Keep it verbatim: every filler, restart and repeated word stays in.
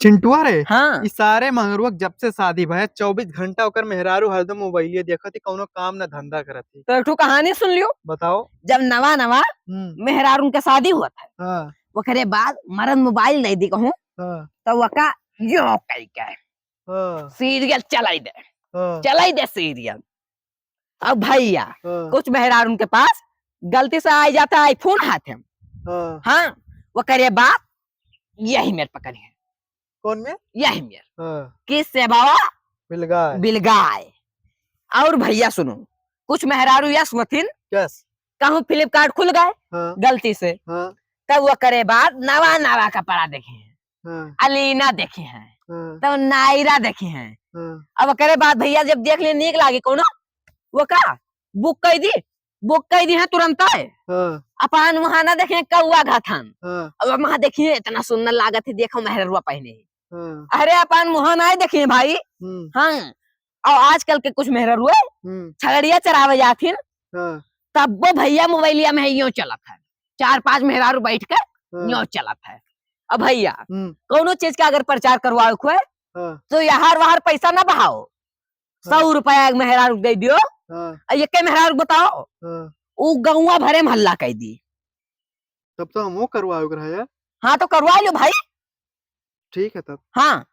चिंटुआ रे, हाँ। ई सारे मंगरुआ के जब से शादी भय, चउबीस घंटा ओकर मेहरारू हरदम मोबाइलिया देखत ही, कउनो काम ना धंधा करत ही। तो एक ठो कहानी सुन लियो। बताओ। जब नवा नवा हम्म। मेहरारू के शादी होत है, हाँ। ओकरे बाद मरद मोबाइल नहीं दी कहूँ, हाँ। तो वका यो कई के हाँ। सीरियल चलाई दे, हाँ। चलाई दे सीरियल। अब भैया, हाँ। कुछ मेहरारू के पास गलती से आ जाता है iPhone हाथ में। हाँ। हाँ, ओकरे बाद यही मेर पकड़ी है। कौन मेर? यही मेर। हाँ। किस से बाबा? बिलगाय। बिलगाय। और भैया सुनो, कुछ मेहरारू यस मथिन, यस। कहूँ Flipkart खुल गए हाँ। गलती से, हाँ। तब ओकरे बाद नवा नवा कपड़ा देखे हैं, हाँ। अलीना देखे हैं, हाँ। तब नायरा देखे हैं। हाँ। अब ओकरे बाद भैया जब देख लिए नीक लागी कउनो, वो का book कई दी, book कई दी है तुरंत है। हाँ। अपन वहाँ ना देखे कौआ घाथन। हाँ। अब वहाँ देखिए इतना सुंदर लागत है, देखो मेहररुआ पहने ही। हाँ। अरे अपन मुँह ना देखिए भाई। हम्म। हाँ। और आजकल के कुछ मेहररुआ हम्म। छगड़िया चरावे जाथिन। हाँ। तब वो भैया मोबाइलिया में है, यो चलत है। चार पाँच मेहरारू बैठ के हाँ। यो चलत है। अब भैया, हम्म। कउनो चीज का अगर प्रचार करवावे को है, हाँ। तो यहाँ वहाँ पैसा ना बहाओ। हाँ। सौ रुपया एक मेहरारू दे दियो, हाँ। और ये के मेहरारू बताओ, हाँ। उ गौवा भरे में हल्ला कई दी। तब तो हमहू करवावे के रहे यार। हाँ, तो करवा लियो भाई। ठीक है तब। हाँ,